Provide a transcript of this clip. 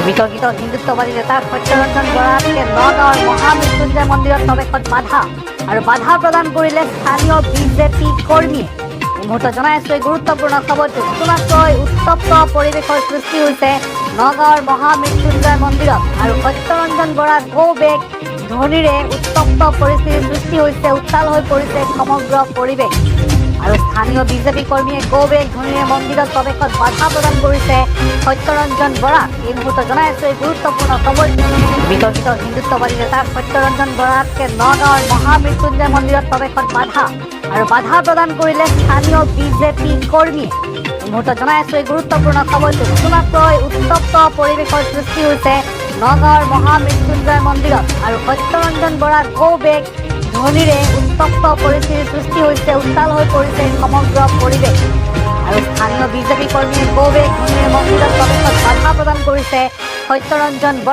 বিতৰ্কিত হিন্দুত্ববাদী নেতা সত্যৰঞ্জন বৰাক নগাঁৱৰ মহামৃত্যুঞ্জয় মন্দিৰত প্ৰৱেশত বাধা আৰু বাধা প্ৰদান কৰিলে স্থানীয় বিজেপি কৰ্মীয়ে। এই মুহূৰ্তত জনাই আছো এই গুৰুত্বপূৰ্ণ খবৰটো। নতুনকৈ উত্তপ্ত পৰিৱেশৰ সৃষ্টি হৈছে নগাঁৱৰ মহামৃত্যুঞ্জয় মন্দিৰত আৰু সত্যৰঞ্জন বৰা গো বেক ধ্বনিৰে উত্তপ্ত পৰিস্থিতিৰ সৃষ্টি হৈছে। উত্তাল হৈ পৰিছে সমগ্ৰ পৰিৱেশ আৰু স্থানীয় বিজেপি কৰ্মীয়ে গো বেক ধ্বনিৰে মন্দিৰত প্ৰৱেশত বাধা প্ৰদান কৰিছে সত্যৰঞ্জন বৰাক। এই মুহূৰ্তত জনাই আছো এই গুৰুত্বপূৰ্ণ খবৰ। বিতৰ্কিত হিন্দুত্ববাদী নেতা সত্যৰঞ্জন বৰাক নগাঁৱৰ মহামৃত্যুঞ্জয় মন্দিৰত প্ৰৱেশত বাধা আৰু বাধা প্ৰদান কৰিলে স্থানীয় বিজেপি কৰ্মীয়ে। এই মুহূৰ্তত জনাই আছো এই গুৰুত্বপূৰ্ণ খবৰটো। নতুনকৈ উত্তপ্ত পৰিৱেশৰ সৃষ্টি হৈছে নগাঁৱৰ মহামৃত্যুঞ্জয় মন্দিৰত আৰু সত্যৰঞ্জন বৰা গো বেক ধ্বনিৰে উত্তপ্ত পৰিস্থিতিৰ সৃষ্টি হৈছে। উত্তাল হৈ পৰিছে সমগ্ৰ পৰিৱেশ আৰু স্থানীয় বিজেপি কৰ্মীয়ে গো বেক ধ্বনিৰে মন্দিৰত প্ৰৱেশত বাধা প্ৰদান কৰিছে সত্যৰঞ্জন বৰা।